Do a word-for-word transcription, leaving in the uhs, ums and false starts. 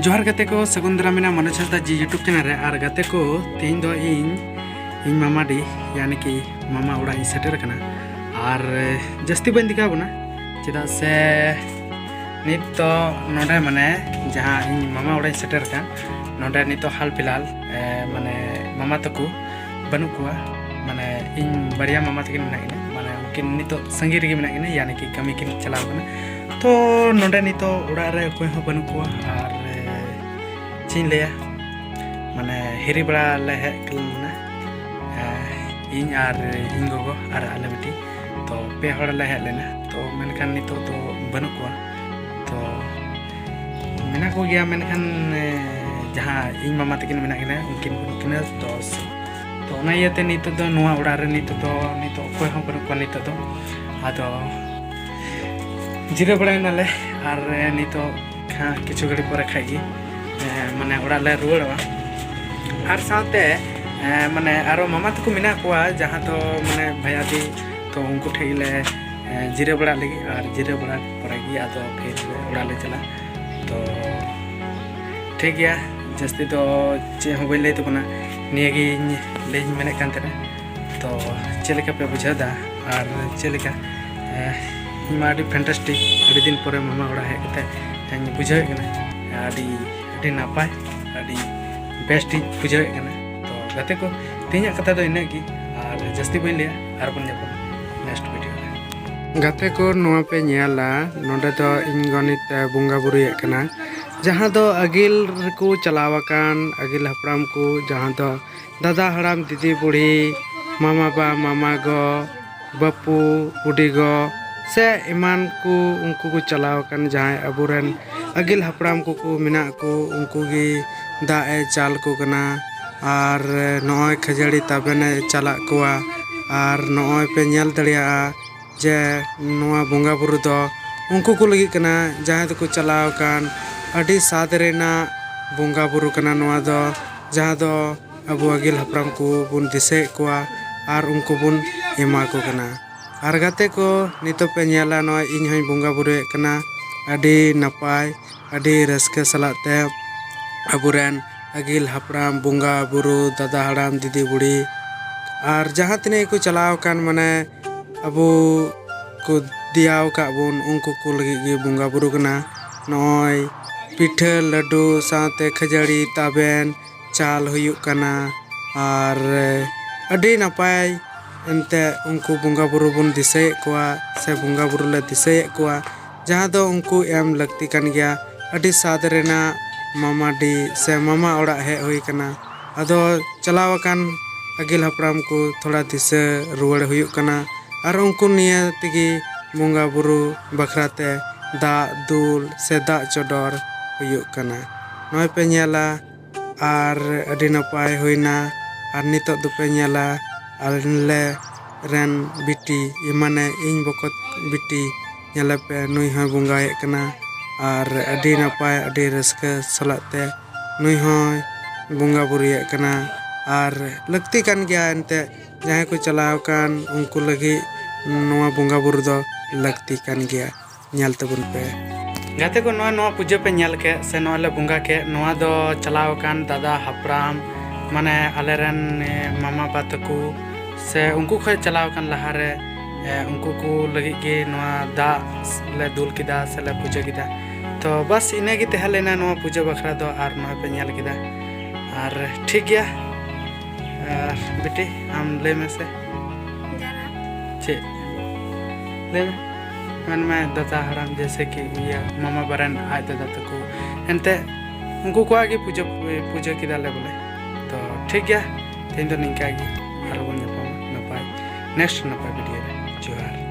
ᱡᱚᱦᱟᱨ ᱜᱟᱛᱮ ᱠᱚ, ᱥᱟᱹᱜᱩᱱ ᱫᱟᱨᱟᱢ ᱢᱮᱱᱟᱜᱼᱟ ᱢᱚᱱᱳᱡᱽ ᱦᱟᱸᱥᱫᱟ ᱡᱤ YouTube ᱪᱮᱱᱮᱞ ᱨᱮ᱾ ᱟᱨ ᱜᱟᱛᱮ ᱠᱚ, ᱛᱮᱦᱮᱧ ᱫᱚ ᱤᱧ ᱤᱧ ᱢᱟᱢᱟ ᱰᱤ ᱭᱟᱱᱤ ᱠᱤ ᱢᱟᱢᱟ ᱚᱲᱟᱜ ᱤᱧ ᱥᱮᱴᱮᱨ ᱟᱠᱟᱱᱟ᱾ ᱟᱨ ᱡᱟᱹᱥᱛᱤ ᱵᱟᱹᱧ ᱫᱮᱠᱷᱟᱣ ᱵᱚᱱᱟ, ᱪᱮᱫᱟᱜ ᱥᱮ ᱱᱤᱛ ᱫᱚ ᱱᱚᱰᱮ ᱢᱟᱱᱮ ᱡᱟᱦᱟᱸ ᱤᱧ ᱢᱟᱢᱟ ᱚᱲᱟᱜ ᱤᱧ ᱥᱮᱴᱮᱨ ᱟᱠᱟᱱ, ᱱᱚᱰᱮ ᱱᱤᱛᱚᱜ ᱦᱟᱞ ᱯᱷᱤᱞᱦᱟᱞ ᱢᱟᱱᱮ ᱢᱟᱢᱟ ᱛᱟᱠᱚ ᱵᱟᱹᱱᱩᱜ ᱠᱚᱣᱟ᱾ ᱢᱟᱱᱮ ᱤᱧ ᱵᱟᱨᱭᱟ ᱢᱟᱢᱟ ᱛᱟᱹᱠᱤᱱ ᱢᱮᱱᱟᱜ ᱠᱤᱱᱟ, ᱢᱟᱱᱮ ᱩᱱᱠᱤᱱ ᱱᱤᱛᱚᱜ ᱥᱟᱺᱜᱤᱧ ᱨᱮᱜᱮ ᱢᱮᱱᱟᱜ ᱠᱤᱱᱟ, ᱭᱟᱱᱤ ᱠᱤ ᱠᱟᱹᱢᱤ ᱠᱤᱱ ᱪᱟᱞᱟᱣ ᱠᱟᱱᱟ᱾ ᱛᱚ ᱱᱚᱰᱮ ᱱᱤᱛᱚᱜ ᱚᱲᱟᱜ ᱨᱮ ᱚᱠᱚᱭ ᱦᱚᱸ ᱵᱟᱹᱱᱩᱜ ᱠᱚᱣᱟ᱾ ᱟᱨ ᱪᱮᱫ ᱤᱧ ᱞᱟᱹᱭᱟ, ᱢᱟᱱᱮ ᱦᱤᱨᱤ ᱵᱟᱲᱟ ᱞᱮ ᱦᱮᱡ ᱞᱮᱱᱟ, ᱤᱧ ᱟᱨ ᱤᱧ ᱜᱚᱜᱚ ᱟᱨ ᱟᱞᱮ ᱵᱤᱴᱤ᱾ ᱛᱚ ᱯᱮ ᱦᱚᱲ ᱞᱮ ᱦᱮᱡ ᱞᱮᱱᱟ᱾ ᱛᱚ ᱢᱮᱱᱠᱷᱟᱱ ᱱᱤᱛᱚᱜ ᱫᱚ ᱵᱟᱹᱱᱩᱜ ᱠᱚᱣᱟ᱾ ᱛᱚ ᱢᱮᱱᱟᱜ ᱠᱚᱜᱮᱭᱟ, ᱢᱮᱱᱠᱷᱟᱱ ᱡᱟᱦᱟᱸ ᱤᱧ ᱢᱟᱢᱟ ᱛᱟᱹᱠᱤᱱ ᱢᱮᱱᱟᱜ ᱠᱤᱱᱟ, ᱩᱱᱠᱤᱱ ᱵᱟᱹᱱᱩᱜ ᱠᱤᱱᱟ᱾ ᱛᱚ ᱛᱚ ᱚᱱᱟ ᱤᱭᱟᱹᱛᱮ ᱱᱤᱛᱚᱜ ᱫᱚ ᱱᱚᱣᱟ ᱚᱲᱟᱜ ᱨᱮ ᱱᱤᱛᱚᱜ ᱫᱚ ᱱᱤᱛᱚᱜ ᱚᱠᱚᱭ ᱦᱚᱸ ᱵᱟᱹᱱᱩᱜ ᱠᱚᱣᱟ ᱱᱤᱛᱚᱜ ᱫᱚ᱾ ᱟᱫᱚ ᱡᱤᱨᱟᱹᱣ ᱵᱟᱲᱟᱭᱮᱱᱟᱞᱮ᱾ ᱟᱨ ᱱᱤᱛᱚᱜ ᱠᱷᱟ- ᱠᱤᱪᱷᱩ ᱜᱷᱟᱹᱲᱤᱡ ᱯᱚᱨᱮ ᱠᱷᱟᱡ ᱜᱮ ᱢᱟᱱᱮ ᱚᱲᱟᱜ ᱞᱮ ᱨᱩᱣᱟᱹᱲᱚᱜᱼᱟ᱾ ᱟᱨ ᱥᱟᱶᱛᱮ ᱢᱟᱱᱮ ᱟᱨᱚ ᱢᱟᱢᱟ ᱛᱟᱠᱚ ᱢᱮᱱᱟᱜ ᱠᱚᱣᱟ, ᱡᱟᱦᱟᱸ ᱫᱚ ᱢᱟᱱᱮ ᱵᱷᱟᱭᱟᱫᱤ, ᱛᱚ ᱩᱱᱠᱩ ᱴᱷᱮᱡ ᱜᱮᱞᱮ ᱡᱤᱨᱟᱹᱣ ᱵᱟᱲᱟᱜ ᱞᱟᱹᱜᱤᱫ᱾ ᱟᱨ ᱡᱤᱨᱟᱹᱣ ᱵᱟᱲᱟ ᱯᱚᱨᱮ ᱜᱮ ᱟᱫᱚ ᱯᱷᱤᱨ ᱚᱲᱟᱜ ᱞᱮ ᱪᱟᱞᱟᱜᱼᱟ᱾ ᱛᱚ ᱴᱷᱤᱠ ᱜᱮᱭᱟ, ᱡᱟᱹᱥᱛᱤ ᱫᱚ ᱪᱮᱫ ᱦᱚᱸ ᱵᱟᱹᱧ ᱞᱟᱹᱭ ᱛᱟᱵᱚᱱᱟ᱾ ᱱᱤᱭᱟᱹᱜᱤᱧ ᱞᱟᱹᱭᱤᱧ ᱢᱮᱱᱮᱫ ᱠᱟᱱ ᱛᱟᱦᱮᱱᱟ᱾ ᱛᱚ ᱪᱮᱫ ᱞᱮᱠᱟ ᱯᱮ ᱵᱩᱡᱷᱟᱹᱣ ᱮᱫᱟ? ᱟᱨ ᱪᱮᱫ ᱞᱮᱠᱟ? ᱤᱧ ᱢᱟ ᱟᱹᱰᱤ ᱯᱷᱮᱱᱴᱟᱥᱴᱤᱠ, ᱟᱹᱰᱤ ᱫᱤᱱ ᱯᱚᱨᱮ ᱢᱟᱢᱟ ᱚᱲᱟᱜ ᱦᱮᱡ ᱠᱟᱛᱮ ᱤᱧ ᱵᱩᱡᱷᱟᱹᱣᱮᱫ ᱠᱟᱱᱟ, ᱟᱹᱰᱤ ᱟᱹᱰᱤ ᱱᱟᱯᱟᱭ, ᱟᱹᱰᱤ ᱵᱮᱥᱴ ᱤᱧ ᱵᱩᱡᱷᱟᱹᱣᱮᱫ ᱠᱟᱱᱟ᱾ ᱛᱚ ᱜᱟᱛᱮ ᱠᱚ, ᱛᱮᱦᱮᱧᱟᱜ ᱠᱟᱛᱷᱟ ᱫᱚ ᱤᱱᱟᱹᱜ ᱜᱮ᱾ ᱟᱨ ᱡᱟᱹᱥᱛᱤ ᱵᱟᱹᱧ ᱞᱟᱹᱭᱟ, ᱟᱨ ᱵᱚᱱ ᱧᱟᱯᱟᱢᱟ ᱱᱮᱠᱥᱴ ᱵᱷᱤᱰᱤᱭᱳ ᱨᱮ᱾ ᱜᱟᱛᱮ ᱠᱚ, ᱱᱚᱣᱟ ᱯᱮ ᱧᱮᱞᱟ, ᱱᱚᱰᱮ ᱫᱚ ᱤᱧ ᱜᱚ ᱱᱤᱛ ᱮ ᱵᱚᱸᱜᱟ ᱵᱩᱨᱩᱭᱮᱫ ᱠᱟᱱᱟ, ᱡᱟᱦᱟᱸ ᱫᱚ ᱟᱹᱜᱤᱞ ᱨᱮᱠᱚ ᱪᱟᱞᱟᱣ ᱟᱠᱟᱱ ᱟᱹᱜᱤᱞ ᱦᱟᱯᱲᱟᱢ ᱠᱚ, ᱡᱟᱦᱟᱸ ᱫᱚ ᱫᱟᱫᱟ ᱦᱟᱲᱟᱢ, ᱫᱤᱫᱤ ᱵᱩᱲᱦᱤ, ᱢᱟᱢᱟ ᱵᱟ, ᱢᱟᱢᱟ ᱜᱚ, ᱵᱟᱹᱯᱩ, ᱵᱩᱰᱤ ᱜᱚ ᱥᱮ ᱮᱢᱟᱱ ᱠᱚ, ᱩᱱᱠᱩ ᱠᱚ ᱪᱟᱞᱟᱣ ᱟᱠᱟᱱ ᱡᱟᱦᱟᱸᱭ ᱟᱵᱚᱨᱮᱱ ᱟᱹᱜᱤᱞ ᱦᱟᱯᱲᱟᱢ ᱠᱚᱠᱚ ᱢᱮᱱᱟᱜ ᱠᱚ, ᱩᱱᱠᱩ ᱜᱮ ᱫᱟᱜ ᱮ ᱪᱟᱞ ᱠᱚ ᱠᱟᱱᱟ᱾ ᱟᱨ ᱱᱚᱜᱼᱚᱭ ᱠᱷᱟᱹᱡᱟᱹᱲᱤ ᱛᱟᱵᱮᱱ ᱮ ᱪᱟᱞᱟᱜ ᱠᱚᱣᱟ᱾ ᱟᱨ ᱱᱚᱜᱼᱚᱭ ᱯᱮ ᱧᱮᱞ ᱫᱟᱲᱮᱭᱟᱜᱼᱟ ᱡᱮ ᱱᱚᱣᱟ ᱵᱚᱸᱜᱟ ᱵᱩᱨᱩ ᱫᱚ ᱩᱱᱠᱩ ᱠᱚ ᱞᱟᱹᱜᱤᱫ ᱠᱟᱱᱟ, ᱡᱟᱦᱟᱸᱭ ᱫᱚᱠᱚ ᱪᱟᱞᱟᱣ ᱟᱠᱟᱱ᱾ ᱟᱹᱰᱤ ᱥᱟᱫ ᱨᱮᱱᱟᱜ ᱵᱚᱸᱜᱟ ᱵᱩᱨᱩ ᱠᱟᱱᱟ ᱱᱚᱣᱟ ᱫᱚ, ᱡᱟᱦᱟᱸ ᱫᱚ ᱟᱵᱚ ᱟᱹᱜᱤᱞ ᱦᱟᱯᱲᱟᱢ ᱠᱚ ᱵᱚᱱ ᱫᱤᱥᱟᱹᱭᱮᱫ ᱠᱚᱣᱟ ᱟᱨ ᱩᱱᱠᱩ ᱵᱚᱱ ᱮᱢᱟ ᱠᱚ ᱠᱟᱱᱟ᱾ ᱟᱨ ᱜᱟᱛᱮ ᱠᱚ, ᱱᱤᱛᱚᱜ ᱯᱮ ᱧᱮᱞᱟ, ᱱᱚᱜᱼᱚᱭ ᱤᱧ ᱦᱚᱸᱧ ᱵᱚᱸᱜᱟ ᱵᱩᱨᱩᱭᱮᱫ ᱠᱟᱱᱟ᱾ ᱟᱹᱰᱤ ᱱᱟᱯᱟᱭ, ᱟᱹᱰᱤ ᱨᱟᱹᱥᱠᱟᱹ ᱥᱟᱞᱟᱜ ᱛᱮ ᱟᱵᱚᱨᱮᱱ ᱟᱹᱜᱤᱞ ᱦᱟᱯᱲᱟᱢ, ᱵᱚᱸᱜᱟ ᱵᱩᱨᱩ, ᱫᱟᱫᱟ ᱦᱟᱲᱟᱢ, ᱫᱤᱫᱤ ᱵᱩᱲᱦᱤ ᱟᱨ ᱡᱟᱦᱟᱸ ᱛᱤᱱᱟᱹᱜ ᱜᱮᱠᱚ ᱪᱟᱞᱟᱣ ᱟᱠᱟᱱ, ᱢᱟᱱᱮ ᱟᱵᱚ ᱠᱚ ᱫᱮᱭᱟᱣ ᱟᱠᱟᱫ ᱵᱚᱱ, ᱩᱱᱠᱩ ᱠᱚ ᱞᱟᱹᱜᱤᱫ ᱜᱮ ᱵᱚᱸᱜᱟ ᱵᱩᱨᱩ ᱠᱟᱱᱟ᱾ ᱱᱚᱜᱼᱚᱭ ᱯᱤᱴᱷᱟᱹ, ᱞᱟᱹᱰᱩ ᱥᱟᱶᱛᱮ ᱠᱷᱟᱹᱡᱟᱹᱲᱤ, ᱛᱟᱵᱮᱱ, ᱪᱟᱞ ᱦᱩᱭᱩᱜ ᱠᱟᱱᱟ᱾ ᱟᱨ ᱟᱹᱰᱤ ᱱᱟᱯᱟᱭ ᱮᱱᱛᱮ ᱩᱱᱠᱩ ᱵᱚᱸᱜᱟ ᱵᱩᱨᱩ ᱵᱚᱱ ᱫᱤᱥᱟᱹᱭᱮᱫ ᱠᱚᱣᱟ ᱥᱮ ᱵᱚᱸᱜᱟ ᱵᱩᱨᱩ ᱞᱮ ᱫᱤᱥᱟᱹᱭᱮᱫ ᱠᱚᱣᱟ, ᱡᱟᱦᱟᱸ ᱫᱚ ᱩᱱᱠᱩ ᱮᱢ ᱞᱟᱹᱠᱛᱤ ᱠᱟᱱ ᱜᱮᱭᱟ᱾ ᱟᱹᱰᱤ ᱥᱟᱫ ᱨᱮᱱᱟᱜ ᱢᱟᱢᱟᱰᱤ ᱥᱮ ᱢᱟᱢᱟ ᱚᱲᱟᱜ ᱦᱮᱡ ᱦᱩᱭ ᱠᱟᱱᱟ᱾ ᱟᱫᱚ ᱪᱟᱞᱟᱣ ᱟᱠᱟᱱ ᱟᱹᱜᱤᱞ ᱦᱟᱯᱲᱟᱢ ᱠᱚ ᱛᱷᱚᱲᱟ ᱫᱤᱥᱟᱹ ᱨᱩᱣᱟᱹᱲ ᱦᱩᱭᱩᱜ ᱠᱟᱱᱟ᱾ ᱟᱨ ᱩᱱᱠᱩ ᱱᱤᱭᱟᱹ ᱛᱮᱜᱮ ᱵᱚᱸᱜᱟ ᱵᱩᱨᱩ ᱵᱟᱠᱷᱨᱟ ᱛᱮ ᱫᱟᱜ ᱫᱩᱞ ᱥᱮ ᱫᱟᱜ ᱪᱚᱰᱚᱨ ᱦᱩᱭᱩᱜ ᱠᱟᱱᱟ᱾ ᱱᱚᱜᱼᱚᱭ ᱯᱮ ᱧᱮᱞᱟ, ᱟᱨ ᱟᱹᱰᱤ ᱱᱟᱯᱟᱭ ᱦᱩᱭᱱᱟ᱾ ᱟᱨ ᱱᱤᱛᱚᱜ ᱫᱚᱯᱮ ᱧᱮᱞᱟ, ᱟᱞᱮ ᱨᱮᱱ ᱵᱤᱴᱤ, ᱢᱟᱱᱮ ᱤᱧ ᱵᱚᱠᱚᱛ ᱵᱤᱴᱤ, ᱧᱮᱞᱮ ᱯᱮ, ᱱᱩᱭ ᱦᱚᱸᱭ ᱵᱚᱸᱜᱟᱭᱮᱫ ᱠᱟᱱᱟ᱾ ᱟᱨ ᱟᱹᱰᱤ ᱱᱟᱯᱟᱭ, ᱟᱹᱰᱤ ᱨᱟᱹᱥᱠᱟᱹ ᱥᱟᱞᱟᱜ ᱛᱮ ᱱᱩᱭ ᱦᱚᱸᱭ ᱵᱚᱸᱜᱟ ᱵᱩᱨᱩᱭᱮᱫ ᱠᱟᱱᱟ᱾ ᱟᱨ ᱞᱟᱹᱠᱛᱤ ᱠᱟᱱ ᱜᱮᱭᱟ ᱮᱱᱛᱮᱫ, ᱡᱟᱦᱟᱸᱭ ᱠᱚ ᱪᱟᱞᱟᱣ ᱟᱠᱟᱱ ᱩᱱᱠᱩ ᱞᱟᱹᱜᱤᱫ ᱱᱚᱣᱟ ᱵᱚᱸᱜᱟ ᱵᱩᱨᱩ ᱫᱚ ᱞᱟᱹᱠᱛᱤ ᱠᱟᱱ ᱜᱮᱭᱟ᱾ ᱧᱮᱞ ᱛᱟᱵᱚᱱ ᱯᱮ᱾ ᱜᱟᱛᱮ ᱠᱚ, ᱱᱚᱣᱟ, ᱱᱚᱣᱟ ᱯᱩᱡᱟᱹ ᱯᱮ ᱧᱮᱞ ᱠᱮᱫ ᱥᱮ ᱱᱚᱣᱟ ᱞᱮ ᱵᱚᱸᱜᱟ ᱠᱮᱫ, ᱱᱚᱣᱟ ᱫᱚ ᱪᱟᱞᱟᱣ ᱟᱠᱟᱱ ᱫᱟᱫᱟ ᱦᱟᱯᱲᱟᱢ, ᱢᱟᱱᱮ ᱟᱞᱮᱨᱮᱱ, ᱮ, ᱢᱟᱢᱟ ᱵᱟ ᱛᱟᱠᱚ ᱥᱮ ᱩᱱᱠᱩ ᱠᱷᱚᱱ ᱪᱟᱞᱟᱣ ᱟᱠᱟᱱ ᱞᱟᱦᱟᱨᱮ, ᱮ, ᱩᱱᱠᱩ ᱠᱚ ᱞᱟᱹᱜᱤᱫ ᱜᱮ ᱱᱚᱣᱟ ᱫᱟᱜ ᱞᱮ ᱫᱩᱞ ᱠᱮᱫᱟ ᱥᱮ ᱞᱮ ᱯᱩᱡᱟᱹ ᱠᱮᱫᱟ᱾ ᱛᱚ ᱵᱟᱥ ᱤᱱᱟᱹᱜᱮ ᱛᱟᱦᱮᱸ ᱞᱮᱱᱟ ᱱᱚᱣᱟ ᱯᱩᱡᱟᱹ ᱵᱟᱠᱷᱨᱟ ᱫᱚ, ᱟᱨ ᱱᱚᱣᱟ ᱯᱮ ᱧᱮᱞ ᱠᱮᱫᱟ᱾ ᱟᱨ ᱴᱷᱤᱠ ᱜᱮᱭᱟ, ᱟᱨ ᱵᱤᱴᱤ ᱟᱢ ᱞᱟᱹᱭ ᱢᱮ ᱥᱮ᱾ ᱪᱮᱫ? ᱞᱟᱹᱭ ᱢᱮ᱾ ᱢᱮᱱᱢᱮ ᱫᱟᱫᱟ ᱦᱟᱲᱟᱢ, ᱡᱮᱭᱥᱮ ᱠᱤ ᱤᱭᱟᱹ ᱢᱟᱢᱟ ᱵᱟᱨᱮᱱ ᱟᱡ ᱫᱟᱫᱟ ᱛᱟᱠᱚ, ᱮᱱᱛᱮ ᱩᱱᱠᱩ ᱠᱚᱣᱟᱜ ᱜᱮ ᱯᱩᱡᱟᱹ, ᱯᱩᱡᱟᱹ ᱠᱮᱫᱟᱞᱮ ᱵᱚᱞᱮ᱾ ᱛᱚ ᱴᱷᱤᱠ ᱜᱮᱭᱟ, ᱛᱮᱦᱮᱧ ᱫᱚ ᱱᱤᱝᱠᱟ ᱜᱮ, ᱟᱨᱚ ᱵᱚᱱ ᱧᱟᱯᱟᱢᱟ ᱱᱟᱯᱟᱭ next ᱱᱟᱯᱟᱭ video ᱨᱮ᱾ ᱡᱚᱦᱟᱨ᱾